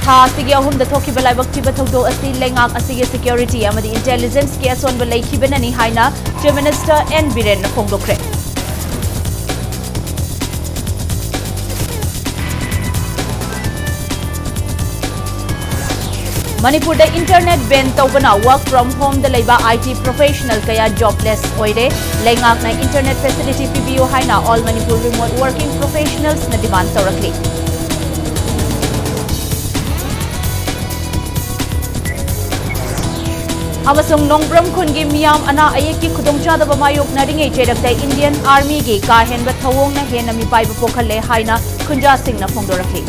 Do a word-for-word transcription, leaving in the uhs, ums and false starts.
ꯊꯥ ꯑꯁꯤꯒꯤ ꯑꯍꯨꯝꯗ ꯊꯣꯛꯈꯤꯕ ꯂꯥꯏꯕꯛ ꯊꯤꯕ ꯊꯧꯗꯣꯛ ꯑꯁꯤ ꯂꯩꯉꯥꯛ ꯑꯁꯤꯒꯤ security ꯑꯃꯗꯤ intelligence ꯀꯤ ꯑꯁꯣꯟꯕ ꯂꯩꯈꯤꯕꯅꯅꯤ ꯍꯥꯏꯅ Chief Minister N ꯕꯤꯔꯦꯟꯅ ꯐꯣꯡꯗꯣꯛꯈ꯭ꯔꯦ꯫ ꯃꯅꯤꯄꯨꯔꯗ internet ban ꯇꯧꯕꯅ work from home ꯗ ꯂꯩꯕ I T professional ꯀꯌꯥ jobless ꯑꯣꯏꯔꯦ꯫ ꯂꯩꯉꯥꯛꯅ internet facility ꯄꯤꯕꯤꯌꯨ ꯍꯥꯏꯅ All Manipur Remote Working Professionals ꯅ demand ꯇꯧꯔꯛꯂꯤ꯫ ꯑꯃꯁꯨꯡ ꯅꯣꯡꯕ꯭ꯔꯝ ꯈꯨꯟꯒꯤ ꯃꯤꯌꯥꯝ ꯑꯅꯥ ꯑꯌꯦꯛꯀꯤ ꯈꯨꯗꯣꯡꯆꯥꯗꯕ ꯃꯥꯌꯣꯛꯅꯔꯤꯉꯩ ꯆꯩꯔꯛꯇ Indian Army ꯒꯤ ꯀꯥ ꯍꯦꯟꯕ ꯊꯧꯑꯣꯡꯅ ꯍꯦꯟꯅ ꯃꯤꯄꯥꯏꯕ ꯄꯣꯛꯍꯜꯂꯦ ꯍꯥꯏꯅ ꯈꯨꯟꯖꯥꯁꯤꯡꯅ ꯐꯣꯡꯗꯣꯔꯛꯂꯤ꯫